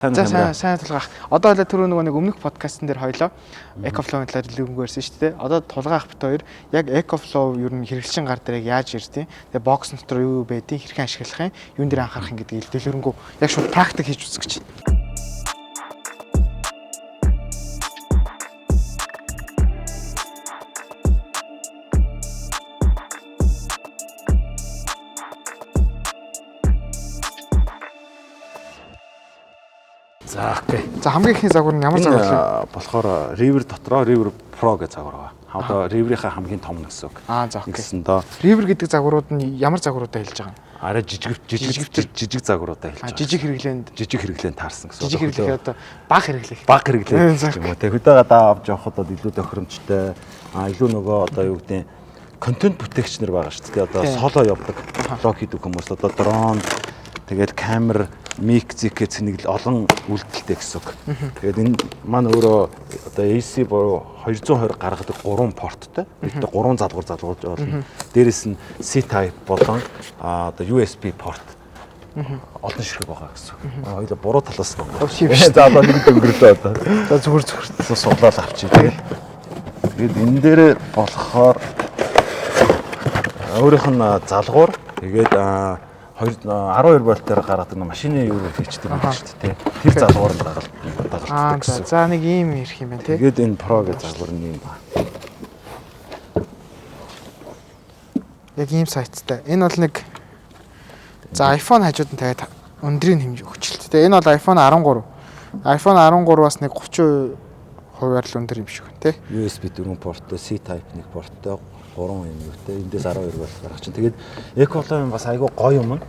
За, сайн тулгаах. Одоо хоёлаа түрүү нөгөө нэг өмнөх подкастн дээр хоёлоо EcoFlow-ын талаар дэлгэрэнгүй ярьсан шүү дээ. Одоо тулгаах бит хоёр яг EcoFlow ер нь хэрэглэгчийн гар дээр яг яаж ирдیں۔ Тэгээ бокс дотор юу юу байдیں، хэрхэн ашиглах юм, юун дээр анхаарах юм гэдгийг дэлгэрэнгүй яг шууд практик хийж үзэх гэж байна. За, окей. За, хамгийн ихний загвар нь ямар загвар вэ? Болохоор River дотроо River Pro гэж загвар байгаа. Одоо River-ийнхаа хамгийн том гэсэн үг. Аа, за, окей. Ингэсэн доо. River гэдэг загварууд нь ямар загваруудаа хэлж байгаа юм? Арай жижиг жижиг жижиг загваруудаа хэлж байгаа. Жижиг хэрэглээнд жижиг хэрэглээнд таарсан гэсэн. Жижиг хэрэглээ одоо бага хэрэглээ. Бага хэрэглээ гэх юм уу. Тэг хөдөө гадаа авч явхад бол илүү тохиромжтой. Аа, илүү нөгөө одоо юу гэдэг контент бүтээгч нар байгаа шүү дээ. Одоо соло явдаг, блог хийдэг хүмүүс одоо дрон, тэгээд камер, мик, зик цэнэгл олон үйлдэлтэй гэсэн үг. Тэгээд энэ маань өөрөө одоо AC буюу 220 гаргадаг 3 порттой. Бид 3 залгуур залгуулж болно. Дээрэс нь C type болон одоо USB порт олон ширхэг байгаа гэсэн үг. Хоёулаа буруу талаас нь. За, одоо нэг дөнгөрлөө одоо. За, зүгээр зүгээр. Суглаал авчи тэгэл. Тэгээд энэ дээр болохоор өөрийнх нь залгуур, тэгээд 12 вольтоор гаргадаг машины юу хийчдэг юм шүү дээ. Тэр залгуур нь дагалддаг гэсэн. За, нэг ийм ирэх юм байна тий. Тэгээд энэ Pro гэж залгуур нь ийм ба. Яг ийм сайттай. Энэ бол нэг за iPhone хажууд нь тавиад өндрийн хэмжээ өгчлээ. Тэгээ энэ бол iPhone 13. iPhone 13-аас нэг 30% хувиар л өндөр юм шиг байна тий. USB 4 порттой, C type 1 порттой, 3 юм юутай. Эндээс 12 вольт гаргах чинь. Тэгээд EcoFlow бас айгүй гоё юм.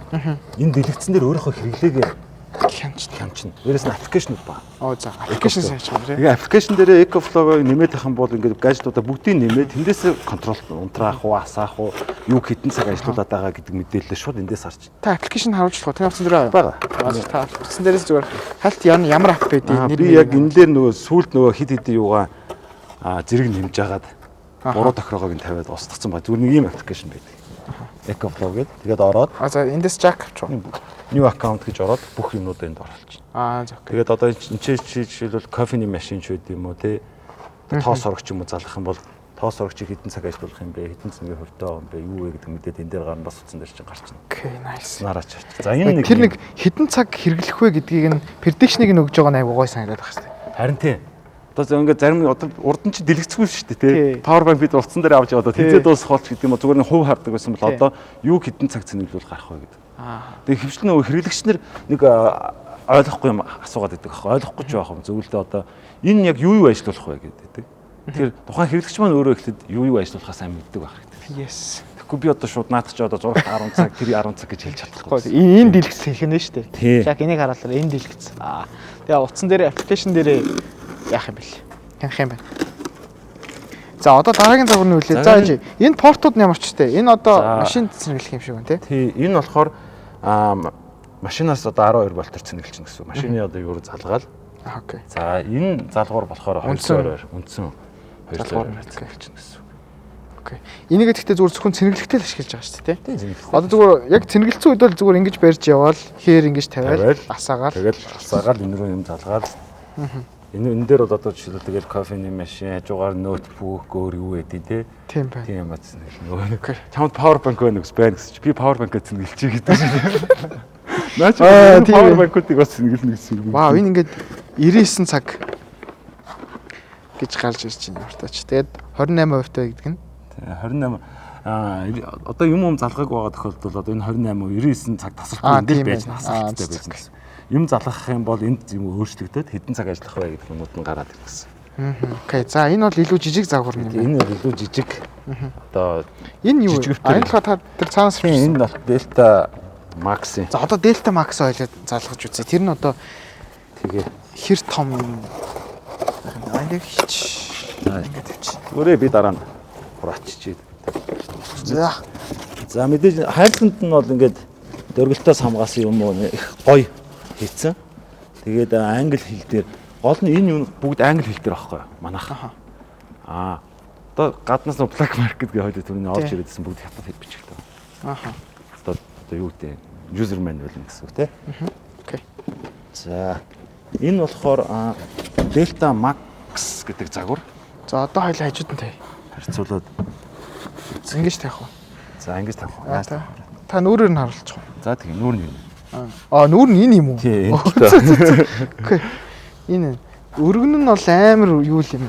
Энэ дэлгэцэн дээр өөрийнхөө хэрэглээгээ хямчна. Дээрээс нь application ууд байна. Оо, за, application сайж байгаа тийм. Тэгээ application дээр EcoFlow-г нэмээд авах юм бол ингээд гаджетуудаа бүгдийг нэмээд тэндээс control унтраах уу, асаах уу, юу хэдэн цаг ажиллаулаад байгаа гэдэг мэдээлэлээ шууд эндээс харж. Та application харуулж болох уу? Тэр утсан дээр байгаа. Та утсан дээрээс зүгээр хальт ямар app байдгийг нэр. Би яг энэ дээр нөгөө сүүлд нөгөө хид хид юугаа зэрэг нэмж агаад буруу тохироогыг нь тавиад устгацсан ба. Зүгээр нэг ийм application байдаг. EcoFlow гэдэг. Тэгээд ороод. А, за, эндээс jack авчих. New account гэж ороод бүх юмнуудаа энд оруулчих. Аа, за. Тэгээд одоо энэ жишээлбэл кофений машин ч байд юм уу те. Тоос орогч юм уу залгах юм бол тоос орогчийг хэдэн цаг ажиллуулах юм бэ? Хэдэн цагийн хувьтай байгаа юм бэ? Юу вэ гэдэг мэдээд энэ дээр гарна, бас утсан дээр чинь гарчна. Окей, nice. Нараач. За, энэ нэг тэр нэг хэдэн цаг хэрэглэх вэ гэдгийг нь prediction-ыг нь өгж байгаа нь айгуу гой санагдаад байгаа шүү дээ. Харин тийм. Одоо ингээд зарим одоо урд нь чи дэлгэцгүй шүү дээ тий. Power bank бид утсан дээр авч яваад тэнцээ дуусах болч гэдэг юм уу, зүгээр нэг хувь хардаг байсан бол одоо юу хэдэн цаг цэнэглүүл гарах вэ гэдэг. Тэгээ хөвчлэн нөгөө хэрэглэгч нар нэг ойлгохгүй юм асуугаад байдаг аах. Ойлгохгүй ч байх юм. Зөвлөлдөө одоо энэ яг юу юу ажиллуулах вэ гэдэг. Тэгэхээр тухайн хэрэглэгч маань өөрөө эхлээд юу юу ажиллуулахаа сайн мэддэг байх хэрэгтэй. Yes. Тэгэхгүй би одоо шууд наадах чи одоо 6 10 цаг тэр 10 цаг гэж хэлж чадахгүй. Энэ дэлгэц хэлэх нь шүү дээ. Яг энийг хараалаа энэ дэлгэц. Тэгээ утсан дээр application дээр яах юм бэл? Хянах юм байна. За, одоо дараагийн загвар нь үлээ. За, энэ портууд нь ямар ч тэ. Энэ одоо машин цэнэглэх юм шиг байна тий. Тий, энэ болохоор машинаас одоо 12 вольтоор цэнэглэж гэсэн. Машины одоо юу залгаал. Окей. За, энэ залгуур болохоор 220 үндсэн 220 цэнэглэж гэсэн. Окей. Энийг гэхдээ зүгээр зөвхөн цэнэглэхдээ л ашиглаж байгаа шүү дээ тий. Одоо зүгээр яг цэнэглэсэн үед бол зүгээр ингэж барьж яваал, хээр ингэж тавиал, асаагаал. Тэгэл асаагаал энэ рүү юм залгаал. Энэ дээр бол одоо жишээлбэл тэгэл кофений машин, хажуугаар ноутбук, өөр юу гэдэг те. Тийм байна. Тийм юм цэнэглэн. Нөгөө нэг чамд power bank байна гэсэн байна гэсэн чи би power bank-а цэнэглэчихье гэдэг шиг. Наа чи power bank-уудыг бас цэнэглэнэ гэсэн үг. Вау, энэ ингээд 99 цаг гэж гарч ирж байна уртаач. Тэгээд 28% таа гэдэг нь. 28 одоо юм залгаагүй байгаа тохиолдолд одоо энэ 28 99 цаг тасралтгүй энэ байж асралттай байж гэсэн. Юм залгах юм бол энд юм өөрчлөгдөд хэдэн цаг ажиллах вэ гэдэг юмуд нь гараад ирэх гэсэн. Окей. За, энэ бол илүү жижиг загвар юм байна. Энэ бол илүү жижиг. Одоо энэ юу? Энэ болохоор та тэр цаанаас энэ бол Delta Max-ийн. За, одоо Delta Max ойлоод залгаж үзье. Тэр нь одоо тэгээ хэр том юм. Энийг хич. Ингээд тавьчих. Өөрөө би дараа нь хурааччих. За. За, мэдээж хайрланд нь бол ингээд дөргөлтөөс хамгаалсан юм уу их гоё хийцэн. Тэгээд англи хэл дээр гол нь энэ юм бүгд англи хэл дээр байхгүй манайх. Аа. Одоо гаднаас нь black market гэх хоёул түрүүний орж ирээдсэн бүгд хятад хэл бичигтэй. Аха. Одоо юу гэдэг user manual гэсэн үг те. Окей. За. Энэ болохоор Delta Max гэдэг загвар. За, одоо хоёлаа хажууд нь тавь. Харьцуулаад ингэж тавих уу? За, ингэж тавих уу? Яаж тавих вэ? Та нүүрээр нь харуулчих уу? За, тэгээ нүүр нь энэ. Аа, нүүр нь энэ юм уу? Тийм. Okay. Энэ өргөн нь бол амар юу л юм.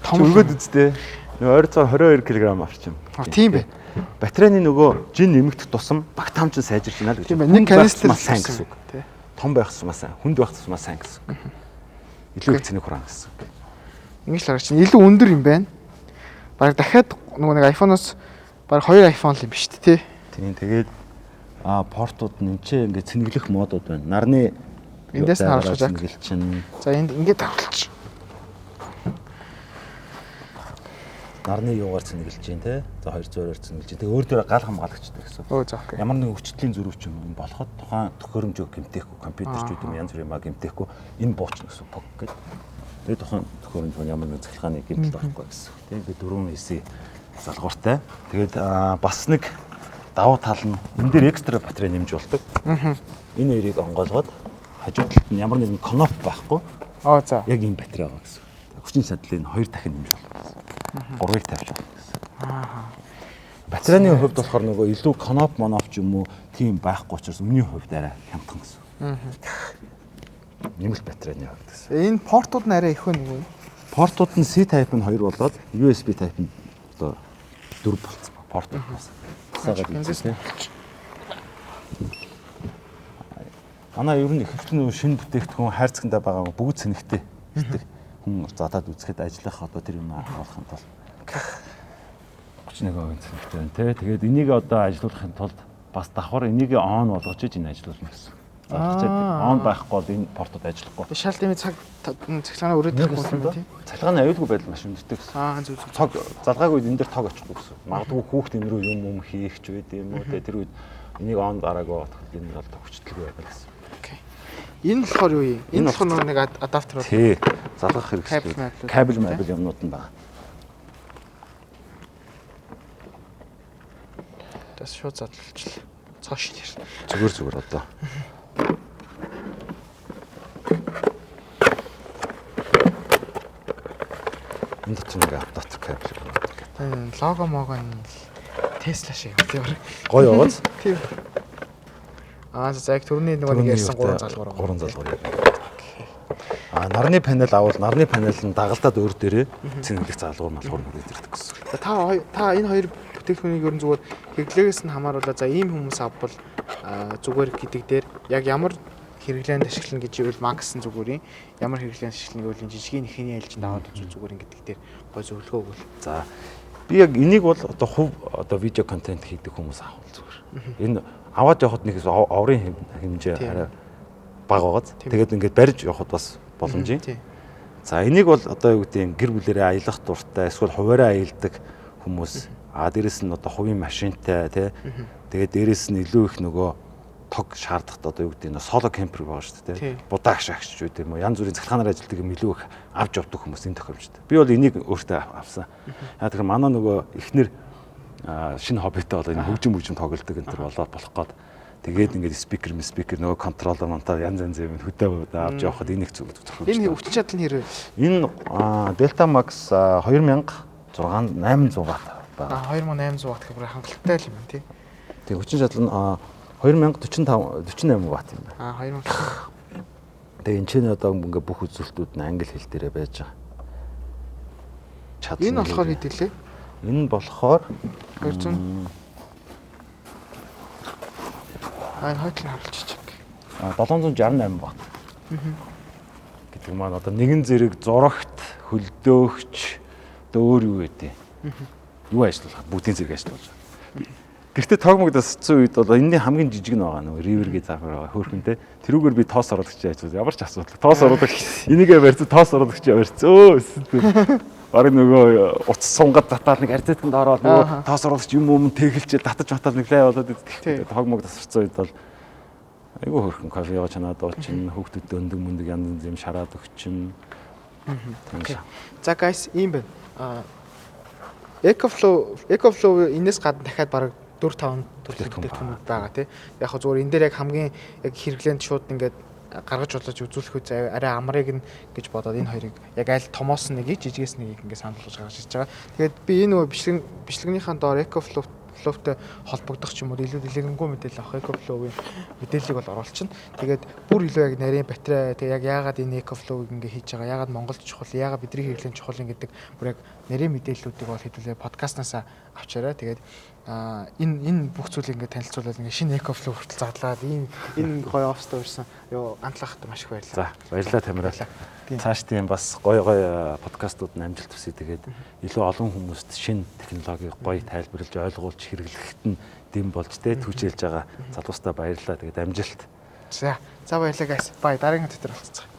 Том өргөд үсттэй. Нөгөө ойролцоогоор 22 кг авчим. А, тийм бэ. Батарейны нөгөө жин нэмэгдэх тусам багтаамж нь сайжирч байна л гэж. Тийм байна. Нэг канистр сайн гэсэн үг. Том байх тусмаа сайн, хүнд байх тусмаа сайн гэсэн үг. Илүү их цэник хураана гэсэн үг. Ингэж л харагч чинь илүү өндөр юм байна. Бараг дахиад нөгөө нэг iPhone-оос бараг 2 iPhone л юм биш үү те. Тийм, тэгээд портууд нь энэ ч ингээд цэнэглэх модууд байна. Нарны эндээс нь харуулчих. Цэнэглэл чинь. За, энд ингээд харуулчих. Нарны юугаар цэнэглэж чинь те. За, 200-аар цэнэглэж. Тэгээ өөр дээрээ гал хамгаалагчтай гэсэн. Өө, за, okay. Ямар нэгэн хүчлийн зөрүүч юм болоход тухайн төхөөрөмжөө гэмтээхгүй, компьютер ч үгүй юм, янз бүрийн маа гэмтээхгүй энэ бууч гэсэн пок гэдэг. Тэгээ тухайн төхөөрөмж маань ямар нэгэн цахилгааны гэмтэл орохгүй гэсэн. Тэгээ 4 AC залгууртай. Тэгээд бас нэг давуу тал нь энэ дээр экстра батарей нэмж болдог. Энэ хоёрыг онгойлгоод хажуу талд нь ямар нэгэн кноп байхгүй. Аа, за. Яг ийм батарей байгаа гэсэн. Хүчин чадлыг 2 дахин нэмж болно гэсэн. 3-ыг тавьж болно гэсэн. Аа. Батарейны хувьд болохоор нөгөө илүү кноп моноп ч юм уу тийм байхгүй учраас үнийн хувьд арай хямдхан гэсэн. Нэмэлт батарейны хувьд гэсэн. Энэ портууд нь арай их вэ нэг үү? Портууд нь C type нь 2 болоод USB type нь одоо 4 болцсон. Портууд бас. Саагаад үзсэн. Манай ер нь ихэвчлэн нөгөө шинэ бүтээгдэхүүн хайрцагтаа байгаа бүгд цэнэгтэй гэдэг хүн задаад үзэхэд ажиллах одоо тэр юм агуулахын тулд 31% цэнэгтэй байна те. Тэгээд энийг одоо ажилуулахын тулд бас давхар энийг он болгож иж энэ ажиллуулна гэсэн. Залгаж он байхгүй бол энэ портууд ажиллахгүй. Шал тийм цаг цахилгааны өрөөд байхгүй юм тийм. Цахилгааны аюулгүй байдал маш өндөртэй гэсэн. Аа, зөв зөв. Цог залгаагүй энэ дээр тог очихгүй гэсэн. Магадгүй хүүхд энэ рүү юм хийх ч байд юм уу те. Тэр үед энийг он дараагүй бодоход энэ бол хүчтэйгүй байдаг гэсэн. Okay. Энэ болохоор юу юм? Энэ болохоор нэг адаптер бол. Тий. Залгах хэрэгсэл. Кабель мабель юмнууд нь байна. Тэс шууд задлуулчихлаа. Цоош нэр. Зүгээр одоо. Энэ дотор нэг адаптер кабель байна гэдэг. Лого мого нь Tesla шиг юм тийм. Гоё яваад. Тийм. Аа, за, яг түрүүний нөгөө нэг ярьсан 3 залгуур. 3 залгуур. Аа, нарны панел авал нарны панел нь дагалдаад өөр дээрээ цэнэглэх залгуур малгуур хүрээд ирдэг гэсэн. Та энэ хоёр бүтээгдэхүүнийг ер нь зүгээр хэрэглээгээс нь хамааруулаад за ийм хүмүүс авбал зүгээр гэдэг дээр яг ямар хэрэглээнд ашиглана гэж ивэл Max нь зүгээр юм. Ямар хэрэглээнд ашиглана гэвэл энэ жижигний нэхний ээлжинд аваад үзвэл зүгээр юм гэдэг дээр гой зөвлөгөө өгвөл. За, би яг энийг бол одоо хувь одоо видео контент хийдэг хүмүүс авах зүгээр. Энэ аваад явхад нэг оврын хэмжээ арай бага байгааз. Тэгээд ингээд барьж явхад бас боломжийн. За, энийг бол одоо юу гэдэг юм гэр бүлэрээ аялах дуртай эсвэл хуваараа аялдаг хүмүүс. Аа, дээрэс нь одоо хувийн машинтай тий. Тэгээд дээрэс нь илүү их нөгөө тог шаардахад одоо юу гэдэг нь соло кемпер байгаа шүү дээ тий. Будаа агш үү тийм үү. Янз бүрийн цахилгаанаар ажилладаг юм илүү их авч явдаг хүмүүс энэ тохиромжтой. Би бол энийг өөртөө авсан. Яа тэгэхээр манай нөгөө эхнэр шинэ хоббитой болоо энэ хөгжим тоглодог энэ төр болоод болох гээд тэгээд ингээд спикер нөгөө контроллер монтаа янз янз юм хөдөө авч явахад энэ их зүг зохиомжтой. Энэ хүчин чадал нь хэрэг. Энэ Delta Max 2600 ватт байна. 2800 ватт гэхээр хангалттай л юм тий. Тэг хүчин чадал нь 2045 48 ватт юм байна. Аа, 2000. Тэгээ энэ ч нэ одоо ингээ бүх үзүүлэлтүүд нь англи хэл дээрээ байж байгаа. Чадал. Энэ болохоор хэд илээ? Энэ болохоор 200. Аа, энэ хойд нь харуулчих. 768 ватт. Гэдэг маань одоо нэгэн зэрэг зурагт, хөлдөөгч одоо өөр юу гэдэг. Юу ажиллах? Бүгдийн зэрэг ажиллаж байгаа. Гэртээ тог мог дасцсан үед бол энэний хамгийн жижиг нь байгаа нөгөө ривергийн заавар байгаа хөөрхөнтэй. Тэрүүгээр би тоос оруулагч ажиллаж ямар ч асуудал. Тоос оруулагч энийгээ барьсан, тоос оруулагч барьсан. Өө. Бараг нөгөө уц сунгад татаал нэг арзайтканд ороод нөгөө тоос оруулагч юм юм тэгэлж татаж матаал нэг лай болоод идэх. Тог мог тасарсан үед бол айгүй хөөрхөн кофе яваа чанаад уучин, хүүхдүүдтэй өндөг мөндөг янз янз юм шараад өгчин. За guys, ийм байна. EcoFlow энэс гадна дахиад бараг 4-5 төрлийн бүтээгдэхүүнүүд байгаа тий. Яг хөө зүгээр энэ дээр яг хамгийн яг хэрэглээнд шууд ингээд гаргаж болож үзүүлэх үз арай амрыг нь гэж бодоод энэ хоёрыг яг аль томоос нэгийг, жижигээс нэгийг ингээд санал болгож гаргаж ирж байгаа. Тэгээд би энэ нөгөө бичлэгнийхаа доор EcoFlow Flow-тай холбогдох ч юм уу, илүү дэлгэрэнгүй мэдээлэл авах EcoFlow-ийн мэдээллийг бол оруулчихна. Тэгээд бүр илүү яг нарийн батарей, тэг яг яагаад энэ EcoFlow-г ингээ хийж байгаа, яагаад Монголд чухал, яагаад бидний хэрэглээнд чухал гэдэг бүр яг нарийн мэдээллүүдийг бол хэдүүлээ подкастнаас авчаарай. Тэгээд энэ бүх зүйлийг ингээ танилцуулаад, ингээ шинэ EcoFlow хүртэл задлаад, ийм энэ гоё оффистай урьсан ёо гантлахад маш их баярлалаа. За, баярлалаа, Тамираа. Цааш тийм бас гоё гоё подкастууд нь амжилт хүсье. Тэгээд илүү олон хүмүүст шинэ технологиг гоё тайлбарлаж, ойлгуулж, хэрэглэхэд нь дэм болж те түжээлж байгаа залуустаа баярлалаа. Тэгээд амжилт. За. За, баярлалаа, guys. Bye. Дараагийн өдөр уулзцгаая.